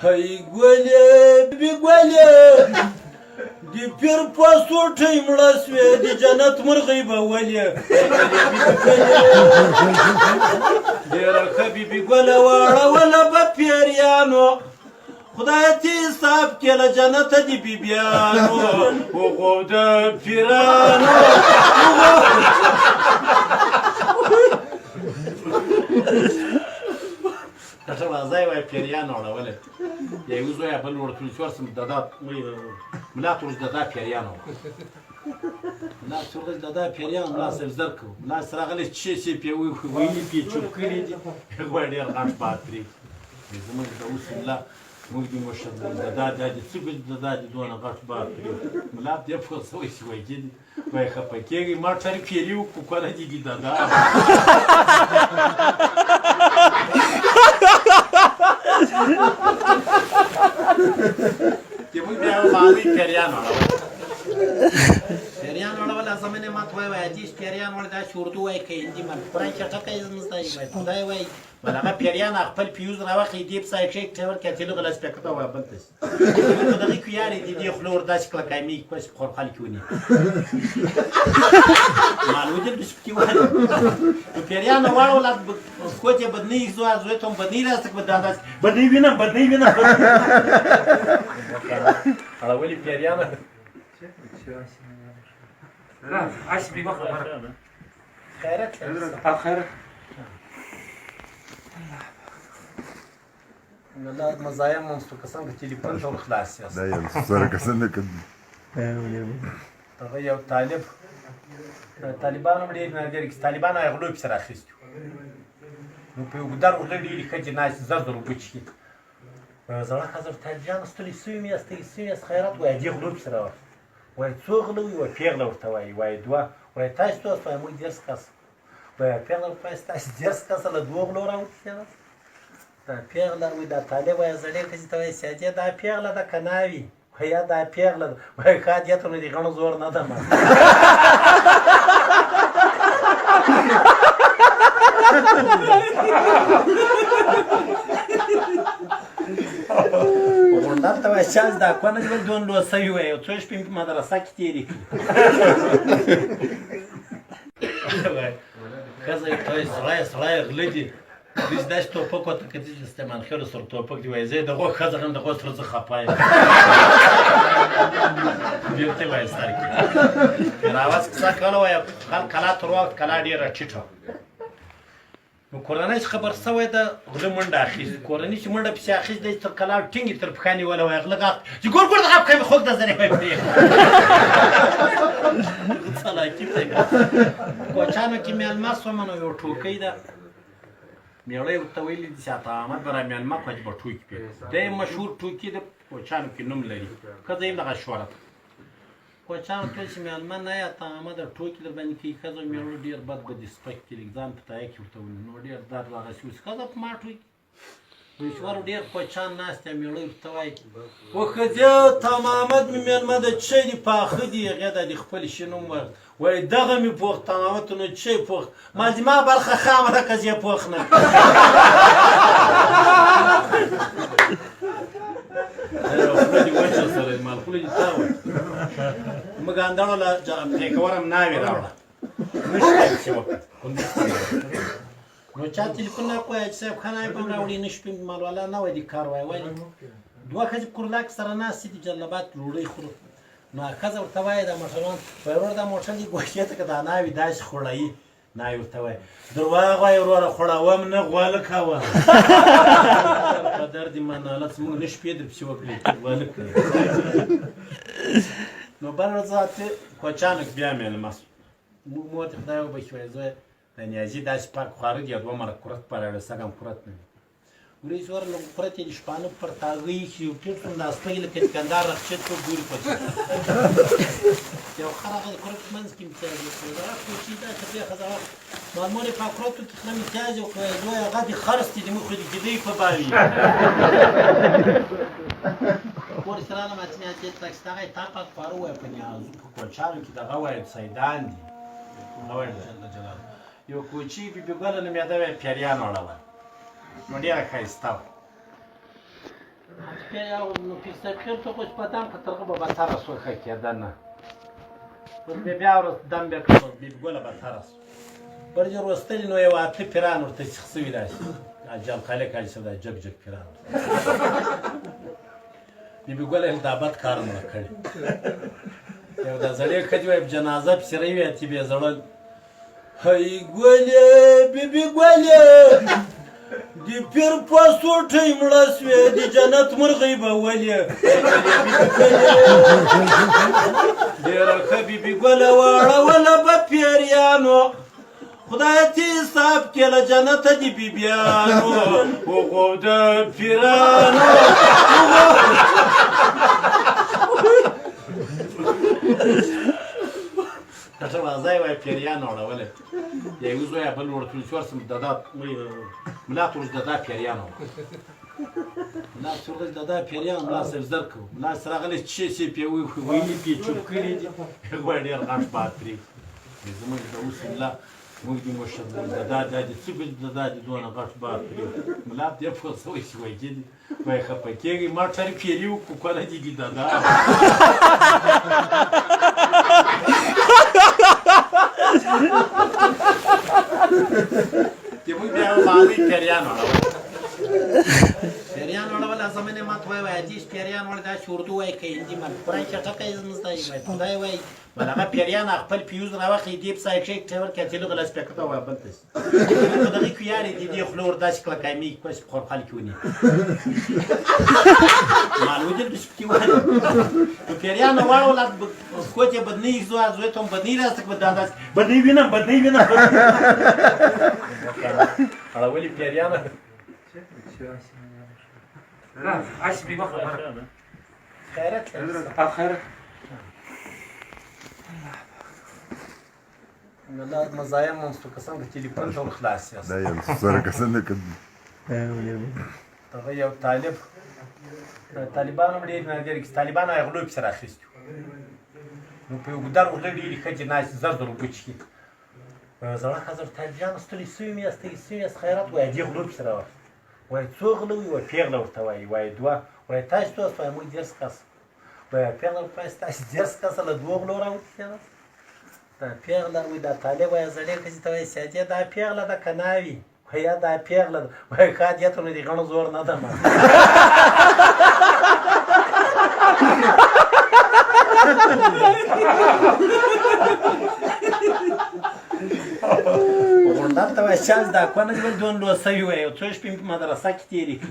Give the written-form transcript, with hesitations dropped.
هی ګلې بی ګلې د پیر په سوټۍ مړه سوې د جنت مرغۍ به ولې. ډېره ښه بي بي ګله واړوله به پیریانو، خدای تی حساب کې له جنته دي بیبیانو وغو د پیرانو. ډاکټر وازای وای پیریانو اړولې یو زوی بل ورته چې ورسم ددا ملا تر ددا پیریانو ملا تر ددا پیریان ملا سر زر کو ملا سره غلې چې چې پی وی ویلي پی چوپ کړی دي. غوړ ډیر غټ بات پری زموږ د اوس ملا موږ دې مشر ددا د دې څه ګل ددا دې دونه غټ بات پری ملا دې په سوې شي وای کې وای خپه کېږي ما ټر پیریو کو کنه دي دي ددا. چې موږ بیا مالوی پیریان اړول، پیریان اړول زمنه مات وای وای حدیث پیریان ول دا اردو وای که هندي مل قرآن چې ټکی زموږ دی وای خدای وای بل هغه پیریان خپل پیوز راوخی دیپ سای کې ټور کې چې لغلاس پکته وای بل ته دغه کویارې دي دي خلور داسې کلکای می کوس خور خلک ونی مال ودل د سپکی وای نو پیریان واړول کوته بدنی زو زو ته بدنی راست کو دا داس بدنی وینم بدنی وینم اړولې پیریان. خیرت خیرت. الله مزايا مونږ کسان د ټلیفون ته خلاص یاست. دا یو سره کسان نه کوي. هغه یو طالب طالبانو ډېر نه ډېر طالبانو یې غلو پسې راخیستي نو په یو ګودر غله ډېرې ښځې ناستې زر زر اوبه چښي. زړه ښځه ورته جان ستړي سوي مې یاست ستړي یاست خیرات وایي دې غلو پسې راوخیست. وایي څو غله وي؟ وایي پېغله ورته وایي. وایي دوه. وایي تاسو څو یاست؟ وایي موږ 30 کسه. وایي پېغله ورته وایي ستاسو 30 کسه له دوو غلو راوتي. دا پیغله وای دا طالب وای زړې ښځې ته وای سیاجې دا پیغله ده که ناوي؟ وای دا پیغله ده. وای ښه دې ته نو د غڼو زور نه ده ما. غونډل ته وای چا دا کونه دې ول دون لوسوي وای یو څو شپې په مدرسه کې تېرې کړي. ښځه یې ته سړی سړی غله دي دوی چې داسې ټوپک ورته کتل چې سلیمان خېلو سره ټوپک دی وایي زه یې د غوږ ښځه هم د غوږ سره زه خفه یم بېرته وایي سر کې راوس کیسه کوله وایي خلک کلا تر وخت کلا ډېره ټیټه نو کورنۍ چې خبر سوی ده غله منډه اخیست کورنۍ چې منډه پسې اخیست دی تر کلا ټینګې تر پښه نیولی وایي غله غاښ چې ګور ګور دغه پښه مې خوږ ده زرې وایي پرې څلاکي دی. کوچانو کې مېلمه سوم نو یو ټوکۍ ده میړه یې ورته ویلي دي چې عطا احمد به را مېلمه کړه چې به ټوکې پرې دی مشهور ټوکي د کوچانو کې نوم لري ښځه یې دغه شهرت کوچانو ته چې مېلمه نه یې عطا احمد ټوکې در باندې کوي ښځه مېړه ډېر بد به دې سپک کړي لږ ځان په تایه کې ورته ونیو نو ډېر درد راغسی اوس ښځه په ما ټوکې مشور ډېر کوچان ناست دی مېړه ورته وایي و ښځې تمامت مې مېلمه ده چی دې پاخه دي هغې دا د خپل شي نوم ورکړ وایي دغه مې پوخ تمامت نو چی پوخ ما زما برخه خامه ده که زه پوخ نه خوله دې وچه سره مال خوله دې تا وایي موږ اندړو له پېښورم ناوې راوړه نشته چې وکړه نو چا تلیفون نه کوی چې صاحب خانه په راوړي نشپې مال والا نه وای دي کار وای ولی دوه ښځې کورلاک سره ناستې دي جلال آباد ډوډۍ خورو نو ښځه ورته وایي دا موټروان وایي ورور دا موټر دې ګوښې ته که دا ناوې داسې خوړوي ناوې ورته وایي درواغ وایي وروره خوړوم نه غول کوه په درد منالت موږ نه شپې در پسې وکړې غول کوه. نو بله ورځ کوچانو کې بیا مېلمه سو موږ مور ته خدای وبخښي وایي زویه د نیازي داسې پاک خواره دي دوه مره کورت پر اړه سګم کورت نه ورې زور له کورت یې شپانه پر تاغي چې یو ټیټ سوم د اسپګې لکه د کندهار رخچت څوک ګوري پکې یو خر هغه د کورت منځ کې امتیاز وکړ دا کوچي دا چې بیا ښځه مال مور یې په کورتو کې خره امتیاز وکړ زوی هغه د خرڅ دي د موږ خو د ګیدۍ په باوي کور سره راغلم چې نیازي تک ستغی تا پاک خواره وایي په نیازو په کوچانو کې دغه وایي سیدان دي جل جلاله یو کوچي بي بي ګله نومېده وی پیریان اړوله نو ډېره ښایسته وه. نو پیر صاحب خېل ته خو چې په دم که ترغه به بدتره سوه ښه کېده نه. اوس بیا بیا ورځ دم بیا کړ بي بي ګله بدتره سوه. بر دې وروستلي نو یو اته پیران ورته سیخ سوي داسې جل خالق حاجي صاحب دا جګ جګ پیران ورته. بي بي ګله دا بد کار مو کړی. یو دا زړې ښځې وایي جنازه پسې روي چې بې زړه هی ګلې بي بي ګلې د پیر په سوټۍ مړه سوې د جنت مرغۍ به ولې ډېره ښه بي بي ګله واړوله به پیریانو خدای تی حساب کې له جنته دي بیبیانو هغو د پیرانو. ښه واځی وای پیریانو اړولی یو زوی بل ورته چې ورسم ددا ملا ته ورس ددا پیریانو ملا ته ورس ددا پیریانو ملا صاحب زر کو ملا سره غلی چې چې پی وی ویلي پی چوپ کړي دي غوړ ډېر غټ باد پرې زموږ د اوس ملا موږ دې مشر ددا د دې څه ددا دې دونه غټ باد پرې ملا دې پوه سوی چې وایي دي وای خپه کېږي ما ټر پیری وکړو کله دې دي ددا. چې موږ بیا مالي پیریان وړول پیریان وړول زمنه مات وای وای حدیث پیریان وړ دا اردو وای که هندي مل قرآن چې ټکی زمزده وای خدای وای بل هغه پیریان خپل پیوز راوخی دیپ سای کې ټور کې چې لغه لاس پکته وای بل ته په دغه کې یاري دي دې خلور داسې کلکه مې کوس په خپل کې ونی مال ودل د سپکی وای نو پیریان واړول کوته بدنی زو زو ته بدنی راست کو دا داس بدنی وینم بدنی وینم اړولې پیریان. خیرت خیرت الله مزايا مونږ کسان د ټلیفون ته خلاص یاست. دا یو زره کسان نه کړ. هغه یو طالب طالبانو هم ډېر نه ډېر طالبانو هغه غلو پسې راخیستي نو په یو ګودر غله ډېرې ښځې ناستې زر زر اوبه چښي. زړه حضرت طالب جان ستړي سوي مې یاست ستړي سوي یاست خیرات وایي دې غلو پسې راوخیست. وایي څو غله وي؟ وایي پېغله ورته وایي. وایي دوه. وایي تاسو څو یاست؟ وایي موږ 30 کسه. وایي پېغله ورته وایي ستاسو 30 کسه له دوو غلو راوتلي یاست؟ دا پیغله وای دا طالب وای زړې ښځې ته وای سیادې دا پیغله ده که ناوي؟ وای یا دا پیغله ده. وای ښه دې ته نو د غڼو زور نه ده ما. غونډل ته وای چا دا کونه دې ول دون لوسوي وای یو څو شپې مې په مدرسه کې تېرې کړې.